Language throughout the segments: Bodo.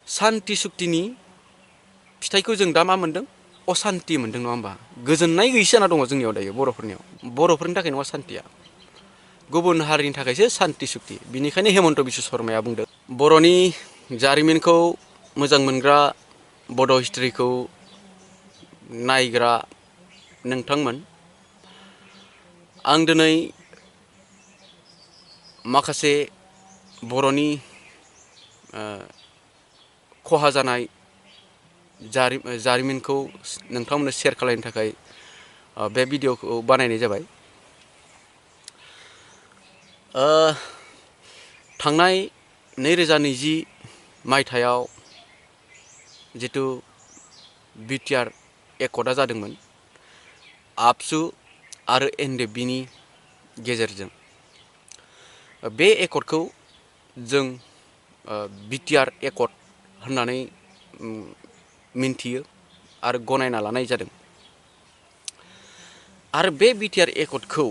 सान्ति-सुक्तिनि फिथाइखौ जों दा मा मोनदों? असान्ति मोनदों नङा होमबा? गोजोननाय गैयि जाना दङ जोंनियाव दायो बर'फोरनियाव। बर'फोरनि थाखाय नङा सान्तिया। गुबुन हारिनि थाखायसो सान्ति-सुक्ति। बिनिखायनो हेमन्त बिश्व शर्माया बुंदों बर'नि जारिमिनखौ मोजां मोनग्रा बड' हिस्ट्रिखौ नायग्रा नोंथांमोन, आं दिनै माखासे बर'नि खहा जानाय जारिमिनखौ नोंथांमोननो शेयार खालामनो थाखाय बे भिडिअखौ बानायनाय जाबाय। थांनाय 2020 मायथाइयाव जितु BTR एकर्डआ जादोंमोन आबसु आरो NDFBनि गेजेरजों। बे एकर्डखौ जों BTR एकर्ड होननानै मिन्थियो आरो गनायना लानाय जादों। आरो बे BTR एकर्डखौ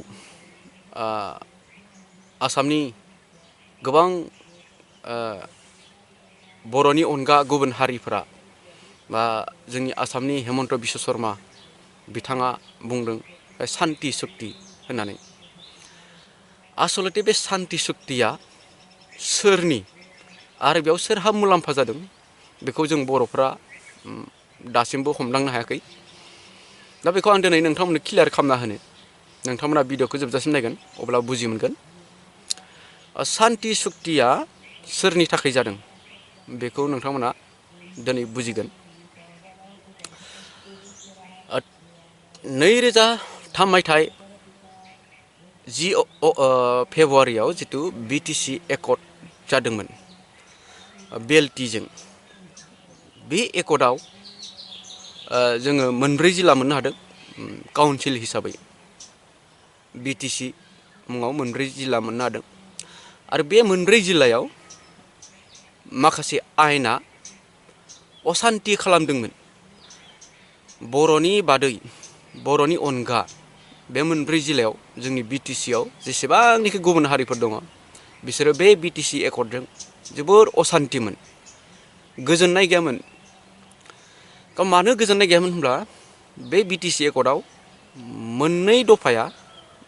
आसामनि गोबां बर'नि अनगा गुबुन हारिफोरा बा जोंनि आसामनि हेमन्त बिश्व शर्मा बिथाङा बुंदों सान्ति-सुक्ति होननानै। आसलते बे सान्ति-सुक्तिया सोरनि आरो बेयाव सोरहा मुलाम्फा जादों बेखौ जों बर'फ्रा दासिमबो हमदांनो हायाखै। दा बेखौ आं दिनै नोंथांमोननो क्लियार खालामना होनो, नोंथांमोना भिडिअखौ जोबजासिम नायगोन अब्ला बुजि मोनगोन। सान्ति-सुक्तिया सोरनि थाखाय जादों बेखौ नोंथांमोना दिनै बुजिगोन। 2003 मायथाइ 10 फेब्रुवारियाव जितु BTC एकर्ड जादोंमोन BLTजों। बे एकर्डआव जोङो मोनब्रै जिल्ला मोननो हादों काउन्सिल हिसाबै। BTC मुङाव मोनब्रै जिल्ला मोननो हादों। आरो बे मोनब्रै जिल्लायाव माखासे आयेना असान्ति खालामदोंमोन। बर'नि बादै, बर'नि अनगा बे मोनब्रै जिल्लायाव जोंनि BTCआव जेसेबांनाखि गुबुन हारिफोर दङ बिसोरो बे BTC एकर्डजों जोबोर असान्तिमोन, गोजोननाय गैयामोन। मानो गोजोननाय गैयामोन होनब्ला बे BTC एकर्डआव मोननै दफाया,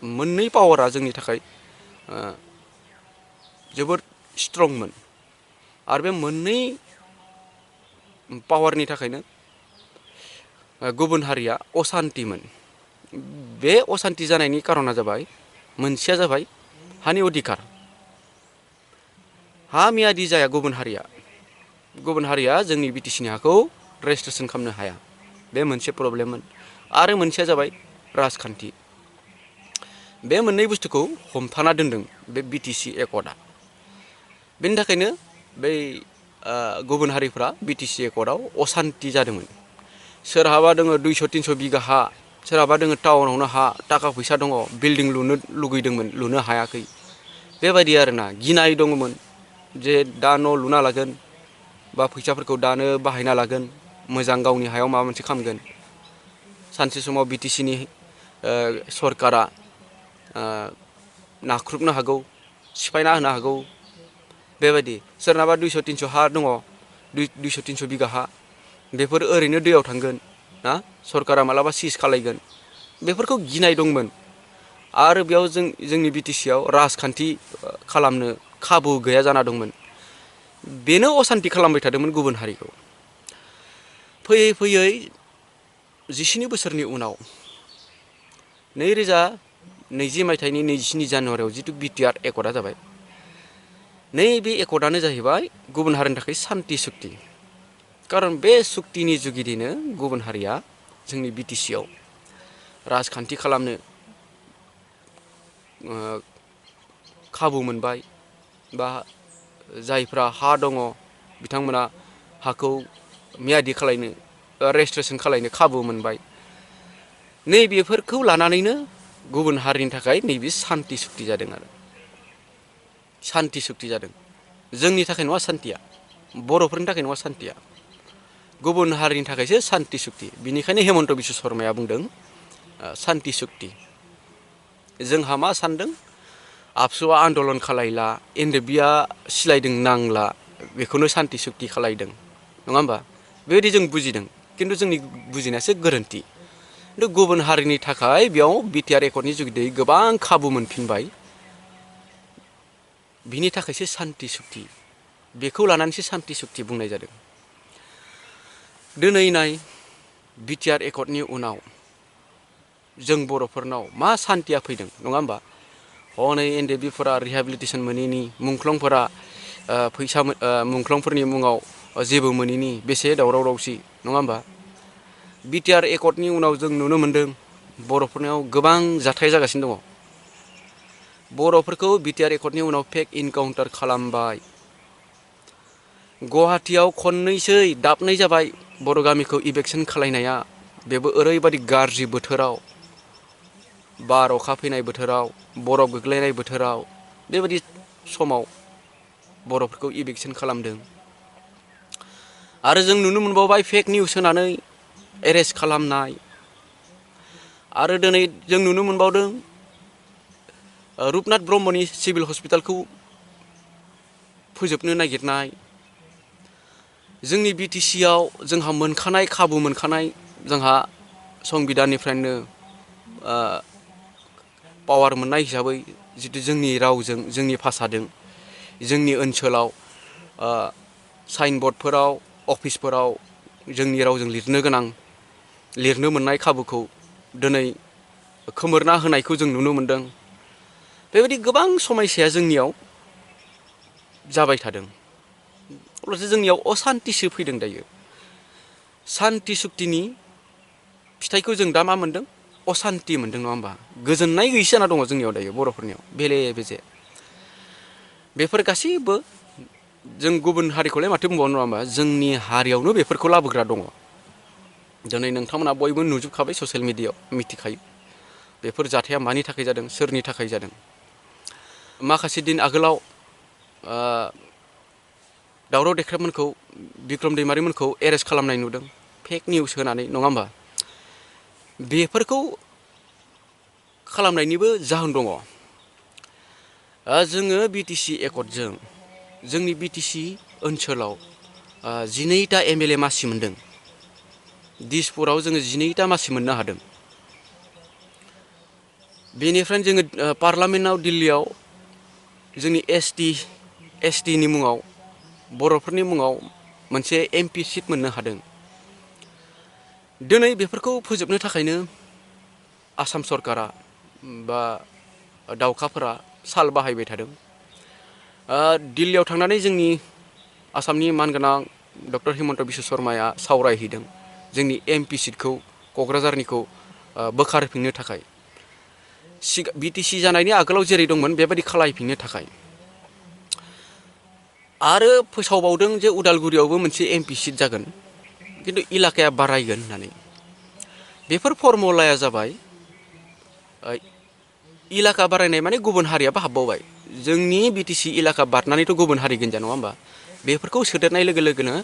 मोननै पावारा जोंनि थाखाय जोबोर स्ट्रंमोन। आरो बे मोननै पावारनि थाखायनो गुबुन हारिया असान्तिमोन। बे असान्ति जानायनि कारना जाबाय, मोनसेया जाबाय हानि अधिकार। हा मियादि जाया गुबुन हारिया जोंनि BTCनि हाखौ रेजिस्ट्रेसन खालामनो हाया। बे मोनसे प्रब्लेममोन। आरो मोनसेया जाबाय राजखान्थि। बे मोननै बुस्थुखौ हमथाना दोनदों बे BTC एकर्डआ। बेनि थाखायनो बै गुबुन हारिफ्रा BTC एकर्डआव असान्ति जादोंमोन। सोरहाबा दङ 200-300 बिगा हा, सोरहाबा दङ टाउनावनो हा, थाखा फैसा दङ, बिल्डिं लुनो लुगैदोंमोन, लुनो हायाखै। बेबायदि आरोना गिनाय दङमोन जे दा न' लुना लागोन बा फैसाफोरखौ दानो बाहायना लागोन, मोजां गावनि हायाव माबा मोनसे खालामगोन। सानसे समाव BTCनि सरकारा नाख्रुबनो हागौ, सिफायना होनो हागौ। बेबायदि सोरनाबा 200-300 हा दङ, 200-300 बिगा हा, बेफोर ओरैनो दैयाव थांगोन ना, सरकारा मालाबा सिज खालायगोन, बेफोरखौ गिनाय दंमोन। आरो बेयाव जोंनि BTCआव राजखान्थि खालामनो खाबु गैया जाना दंमोन। बेनो असान्ति खालामबाय थादोंमोन गुबुन हारिखौ। फैयै फैयै 17 बोसोरनि उनाव 2020 मायथाइनि 27 जानुवारियाव जितु BTR एकर्डआ जाबाय, नैबे एकर्डआनो जाहैबाय गुबुन हारिनि थाखाय सान्ति-सुक्ति। खारन बे सुक्तिनि जुगिदिनो गुबुन हारिया जोंनि BTCआव राजखान्थि खालामनो खाबु मोनबाय, बा जायफ्रा हा दङ बिथांमोना हाखौ मियादि खालायनो, रेजिस्ट्रेसन खालायनो खाबु मोनबाय। नैबेफोरखौ लानानैनो गुबुन हारिनि थाखाय नैबे सान्ति-सुक्ति जादों आरो। सान्ति-सुक्ति जादों। जोंनि थाखाय नङा सान्तिया, बर'फोरनि थाखाय नङा सान्तिया, गुबुन हारिनि थाखायसो सान्ति-सुक्ति। बिनिखायनो हेमन्त बिश्व शर्माया बुंदों सान्ति-सुक्ति। जोंहा मा सानदों, आबसुआ आन्दलन खालायला, NDFBआ सिलायदों नांला, बेखौनो सान्ति-सुक्ति खालायदों। नङा होमबा बेबायदि जों बुजिदों खिन्थु जोंनि बुजिनायासो गोरोन्थि खिन्थु गुबुन हारिनि थाखाय बेयाव BTR एकर्डनि जुगिदै गोबां खाबु मोनफिनबाय बिनि थाखायसो सान्ति सुक्ति बेखौ लानानैसो सान्ति सुक्ति बुंनाय जादों दिनै नाय BTR एकर्डनि उनाव जों बर'फोरनाव मा सान्तिया फैदों नङा होमबा हनै NDBफोरा रिहेबिलिटेसन मोनैनि मुंख्लंफोरा फैसा मुंख्लंफोरनि मुङाव जेबो मोनैनि बेसे दावराव दावसि नङा होमबा BTR एकर्डनि उनाव जों नुनो मोन्दों बर'फोरनाव गोबां जाथाय जागासिनो दङ बर'फोरखौ BTR एकर्डनि उनाव फेक इनकाउन्टार खालामबाय गुवाहाटीयाव खननैसो दाबनै जाबाय बर' गामिखौ इभेक्सन खालायनाया बेबो ओरैबादि गाज्रि बोथोराव बार अखा फैनाय बोथोराव बरफ गोग्लैनाय बोथोराव बेबायदि समाव बर'फोरखौ इभेक्सन खालामदों आरो जों नुनो मोनबावबाय फेक निउस होनानै एरेस्ट खालामनाय आरो दिनै जों नुनो मोनबावदों रुपनाथ ब्रह्मनि सिभिल हस्पिटालखौ फोजोबनो नागिरनाय जोंनि BTCआव जोंहा मोनखानाय खाबु मोनखानाय जोंहा संबिधाननिफ्रायनो पावार मोननाय हिसाबै जितु जोंनि रावजों जोंनि भाषाजों जोंनि ओनसोलाव साइनबर्डफोराव अफिसफोराव जोंनि रावजों लिरनो मोननाय खाबुखौ दिनै खोमोरना होनायखौ जों नुनो मोन्दों बेबायदि गोबां समस्याया जोंनियाव जाबाय थादों अब्लासो जोंनियाव असान्तिसो फैदों दायो सान्ति सुक्तिनि फिथाइखौ जों दा मा मोन्दों असान्ति मोन्दों नङा होमबा गोजोननाय गैयि जाना दङ जोंनियाव दायो बर'फोरनियाव बेले बेजे बेफोर गासैबो जों गुबुन हारिखौलाय माथो बुंबावनो नङा होमबा जोंनि हारियावनो बेफोरखौ लाबोग्रा दङ दिनै नोंथांमोना बयबो नुजोबखाबाय ससियेल मिडियायाव मिथिखायो बेफोर जाथाया मानि थाखाय जादों सोरनि थाखाय जादों माखासे दिन आगोलाव दावराव देख्रेबमोनखौ बिक्रम दैमारिमोनखौ एरेस्ट खालामनाय नुदों फेक निउस होनानै नङा होमबा बेफोरखौ खालामनायनिबो जाहोन दङ जोङो BTC एकर्डजों जोंनि BTC ओनसोलाव 12टा MLA मासि मोन्दों दिसपुराव जोङो 12टा मासि मोननो हादों बेनिफ्रायनो जोङो पार्लामेन्टआव दिल्लीयाव जोंनि STनि मुङाव बर'फोरनि मुङाव मोनसे MP सिट मोननो हादों दिनै बेफोरखौ फोजोबनो थाखायनो आसाम सरकारा बा दावखाफोरा साल बाहायबाय थादों दिल्लीयाव थांनानै जोंनि आसामनि मानगोनां डक्टर हिमन्त बिश्व शर्माया सावरायहैदों जोंनि MP सिटखौ क'क्राझारनिखौ बोखारफिननो थाखाय BTC जानायनि आगोलाव जेरै दंमोन बेबायदि खालायफिननो थाखाय आरो फोसावबावदों जे उदालगुरियावबो मोनसे MP सिट जागोन खिन्थु इलाकाया बारायगोन होननानै बेफोर फर्मुलाया जाबाय इलाका बारायनाय माने गुबुन हारियाबो हाबबावबाय जोंनि BTC इलाका बारनानैथ' गुबुन हारि गैया नङा होमबा बेफोरखौ सोदेरनाय लोगो लोगोनो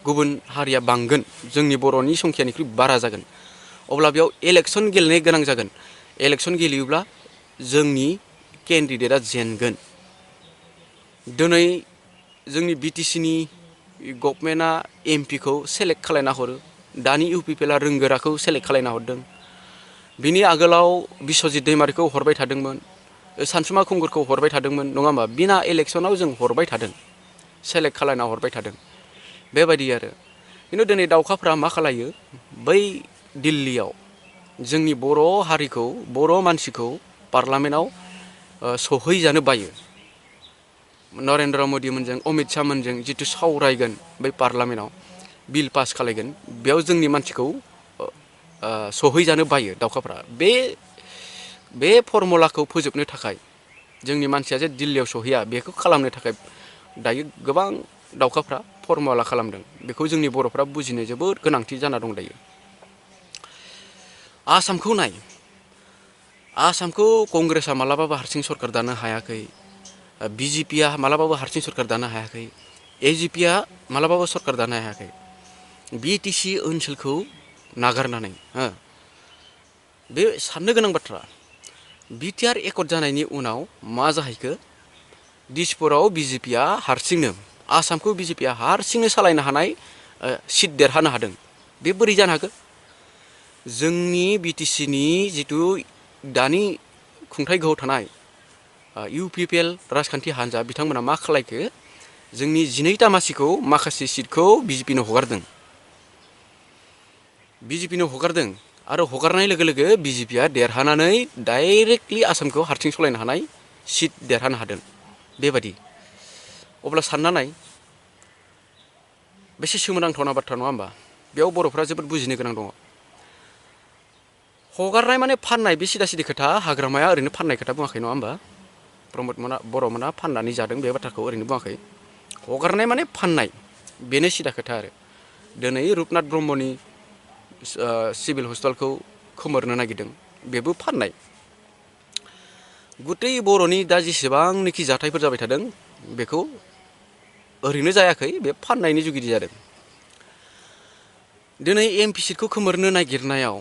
गुबुन हारिया बांगोन जोंनि बर'नि संख्यानिख्रुइ बारा जागोन अब्ला बेयाव इलेक्सन गेलेनो गोनां जागोन इलेक्सन गेलेयोब्ला जोंनि केन्डिडेटआ जेनगोन दिनै जोंनि BTCनि गभर्नमेन्टआ MPखौ सेलेक्ट खालायना हरो दानि UPPLआ रोंगोराखौ सेलेक्ट खालायना हरदों बिनि आगोलाव बिस्वजित दैमारिखौ हरबाय थादोंमोन सानसुमा खुंगुरखौ हरबाय थादोंमोन नङा होमबा बिना इलेक्सनाव जों हरबाय थादों सेलेक्ट खालायना हरबाय थादों बेबायदि आरो खिन्थु दिनै दावखाफ्रा मा खालायो बै दिल्लीयाव जोंनि बर' हारिखौ बर' मानसिखौ पार्लामेन्टआव सहैजानो बायो नरेन्द्र मदिमोनजों अमित शाहमोनजों जितु सावरायगोन बै पार्लामेन्टआव बिल पास खालायगोन बेयाव जोंनि मानसिखौ सहैजानो बायो दावखाफ्रा बे फर्मुलाखौ फोजोबनो थाखाय जोंनि मानसिया जे दिल्लीयाव सहैया बेखौ खालामनो थाखाय दायो गोबां दावखाफ्रा फर्मुला खालामदों बेखौ जोंनि बर'फ्रा बुजिनो जोबोद गोनांथि जाना दं दायो आसामखौ नाय आसामखौ कंग्रेसआ मालाबाबो हारसिं सरकार दानो हायाखै BJPआ मालाबाबो हारसिं सरकार दानो हायाखै AJPआ मालाबाबो सरकार दानो हायाखै BTC ओनसोलखौ नागारनानै बे साननो गोनां बाथ्रा BTR एकर्ड जानायनि उनाव मा जाहैखो दिसपुराव BJPआ हारसिंनो आसामखौ BJPआ हारसिंनो सालायनो हानाय सिट देरहानो हादों। बे बोरै जानो हागौ? जोंनि BTCनि जिथु दानि खुंथाय गोहोआव थानाय UPPL राजखान्थि हान्जा बिथांमोना मा खालायखो, जोंनि 12टा मासिखौ माखासे सिटखौ BJPनो हगारदों। BJPनो हगारदों आरो हगारनाय लोगो लोगो BJPआ देरहानानै डाइरेक्टलि आसामखौ हारसिं सलायनो हानाय सिट देरहानो हादों। बेबादि अब्ला सानना नाय, बेसे सोमोनांथावना बाथ्रा नङा होमबा? बेयाव बर'फ्रा जोबोद बुजिनो गोनां दङ। हगारनाय माने फाननाय, बे सिदा सिदि खोथा। हाग्रामाया ओरैनो फाननाय खोथा बुङाखै नङा होमबा? प्रमद बर'मोना फाननानै जादों बे बाथ्राखौ ओरैनो बुङाखै। हगारनाय माने फाननाय, बेनो सिदा खोथा आरो। दिनै रुपनाथ ब्रह्मनि सिभिल हस्पिटालखौ खोमोरनो नागिरदों, बेबो फाननाय। गुतै बर'नि दा जेसेबांनोखि जाथायफोर जाबाय थादों, बेखौ ओरैनो जायाखै, बे फाननायनि जुगिदि जादों। दिनै MP सिटखौ खोमोरनो नागिरनायाव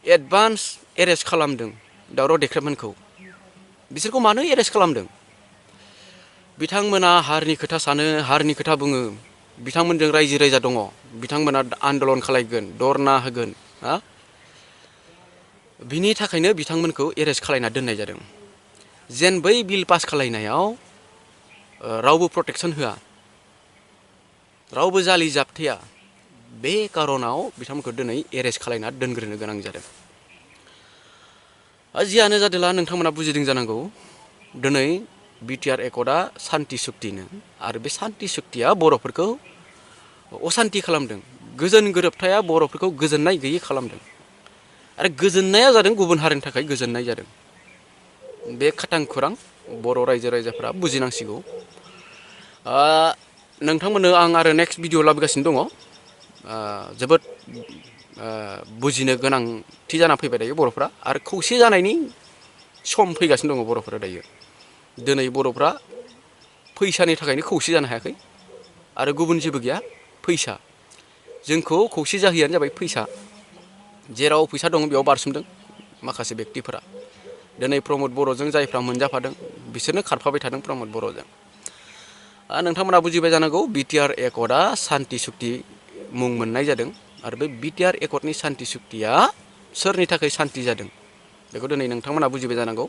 एडभान्स एरेस्ट खालामदों दावराव देख्रेबमोनखौ। बिसोरखौ मानो एरेस्ट खालामदों? बिथांमोना हारिनि खोथा सानो, हारिनि खोथा बुङो। बिथांमोनजों रायजो राजा दङ, बिथांमोना आन्दलन खालायगोन, धरना होगोन। बिनि थाखायनो बिथांमोनखौ एरेस्ट खालायना दोननाय जादों। जेन बै बिल पास खालायनायाव रावबो प्रटेक्सन होआ, रावबो जालि जाबथेया, बे कारनाव बिथांमोनखौ दिनै एरेस्ट खालायना दोनग्रोनो गोनां जादों। जियानो जादोला नोंथांमोना बुजिदों जानांगौ, दिनै BTR एकर्डआ सान्ति सुक्तिनो, आरो बे सान्ति सुक्तिया बर'फोरखौ असान्ति खालामदों। गोजोन गोरोबथाया बर'फोरखौ गोजोननाय गैयै खालामदों। आरो गोजोननाया जादों गुबुन हारिनि थाखाय गोजोननाय जादों। बे खाथां खुरां बर' रायजो राजाफ्रा बुजिनांसिगौ। नोंथांमोननो आं आरो नेक्स्ट भिडिअ लाबोगासिनो दङ। जोबोद बुजिनो गोनांथि जाना फैबाय दायो बर'फ्रा, आरो खौसे जानायनि सम फैगासिनो दङ बर'फोरा दायो। दिनै बर'फ्रा फैसानि थाखायनो खौसे जानो हायाखै, आरो गुबुन जेबो गैया। फैसा, जोंखौ खौसे जाहोयानो जाबाय फैसा। जेराव फैसा दं बेयाव बारसोमदों माखासे बेक्तिफोरा। दिनै प्रमद बर'जों जायफ्रा मोनजाफादों, बिसोरनो खारफाबाय थादों प्रमद बर'जों। नोंथांमोना बुजिबाय जानांगौ, BTR एकर्डआ सान्ति सुक्ति मुं मोननाय जादों। आरो बे BTR एकर्डनि सान्ति सुक्तिया सोरनि थाखाय सान्ति जादों, बेखौ दिनै नोंथांमोना बुजिबाय जानांगौ।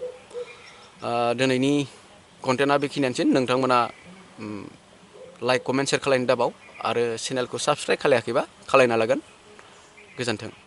दिनैनि कन्टेन्टआ बेखिनियानोसै। नोंथांमोना लाइक कमेन्ट शेयार खालायनो दाबाव, आरो चेनेलखौ साबस्क्राइब खालायाखैबा खालायना लागोन। गोजोन्थों।